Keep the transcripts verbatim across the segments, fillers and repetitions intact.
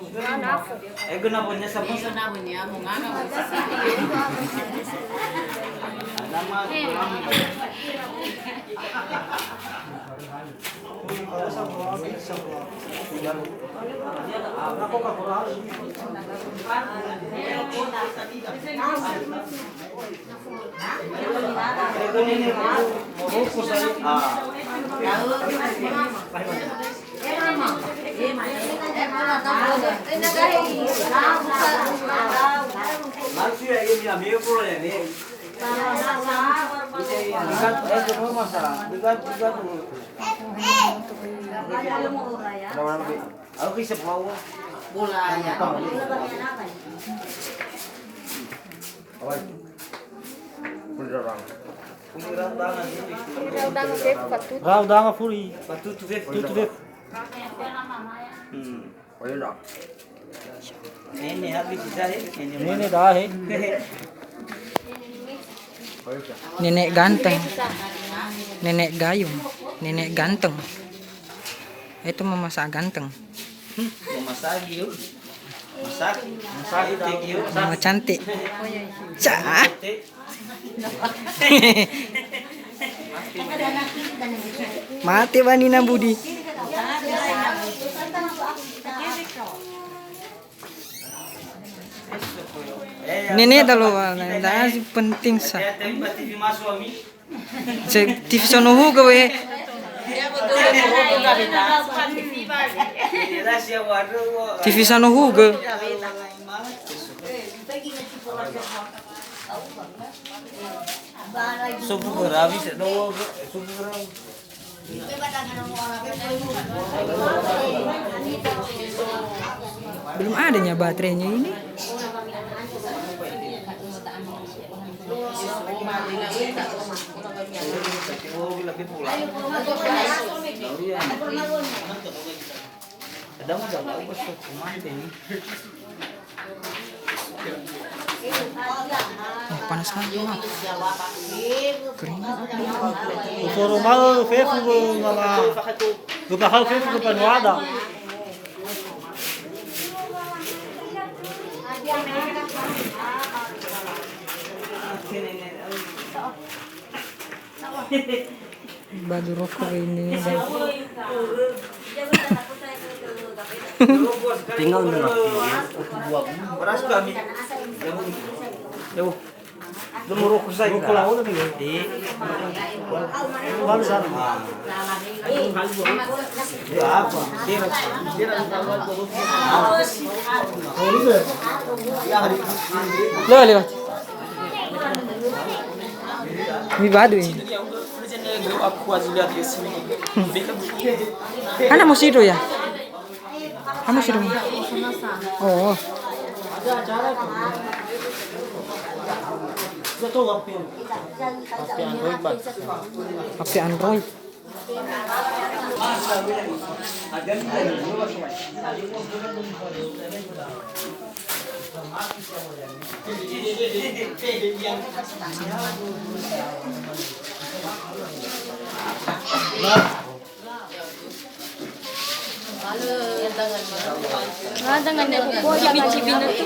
Ego na punya siapa? Ego na punya, mau ngana. Bola ya. Rau danga fefu, patutu. Rau danga furi. Patutu fefu. Tutu fefu. Hmm. Nene habis sisa, eh? Nene. Nene dahe. Nenek ganteng. Nenek gayung. Nenek ganteng. Itu mama sa ganteng. Mama sa giu. Masak, masak, masak. Mama cantik. Cah. Mate ba Nina Budi. Nene dalo, nah, penting sa. T V masuk, Ami. Se-, T V sono huga we. T V sono huga. Sofu gerawi sedowo, sofu gerawi. Belum adanya baterainya ini. Oh, panas lagi, Mak. Keringat. Uforoma'ö fefu mama. Gepahal fefu ke panuada. Badu roko ini. Tinggal nih. Beras kami. Jauh. Lu mau rokok saya. Rokok lawan nih. Di. Baru sana. Lo lewat. Mi badu ini. Ana musido ya? Kamu sudah mau? Oh. H P Android. Ah, dengan dia pukul, jangan cibi-cibi nanti.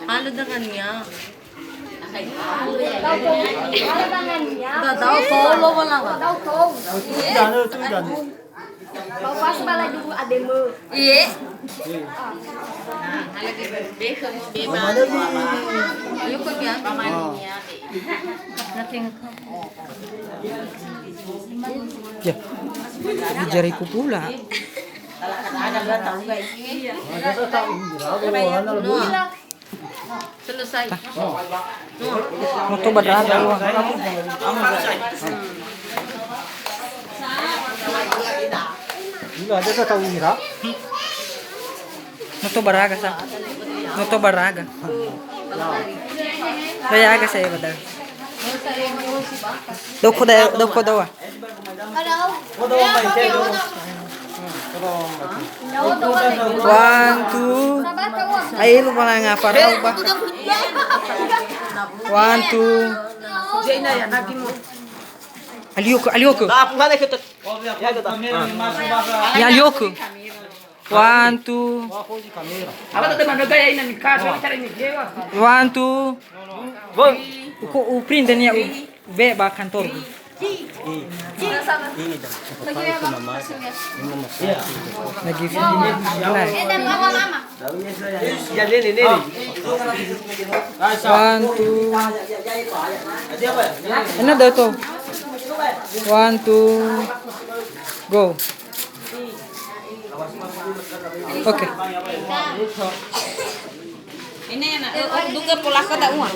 Halo dengannya. Halo dengannya. Udah tahu, tolo malah. Udah tahu. Bau pas bala dulu ademe. Iya. Ayo kok ya. Ya, di jariku pula. Selesai. Moto badraga, wah. Moto baraga sa. Moto baraga. Bayaga saya badar. Doko da, doko dawa. One, two. Ayo, lu pernah ngapa, Rauba? One, two. Alioku, alioku. Ya, alioku. One, two. One, two. Uko u print dan ya u be ba kantor. Lagi video. One, two. Enak dah tu. One, two. Go. Oke. Ini enak. Eh, oh, duga pola ka da uang.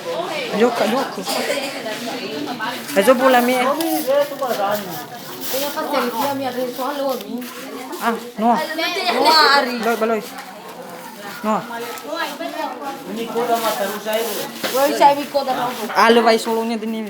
Yo, ka, yo, ku. Ayo bola mi. Ah, Noah. Noah Ari. Baloi, baloi. Noah. Woi, saya mi koda. Ale wai solonya deni.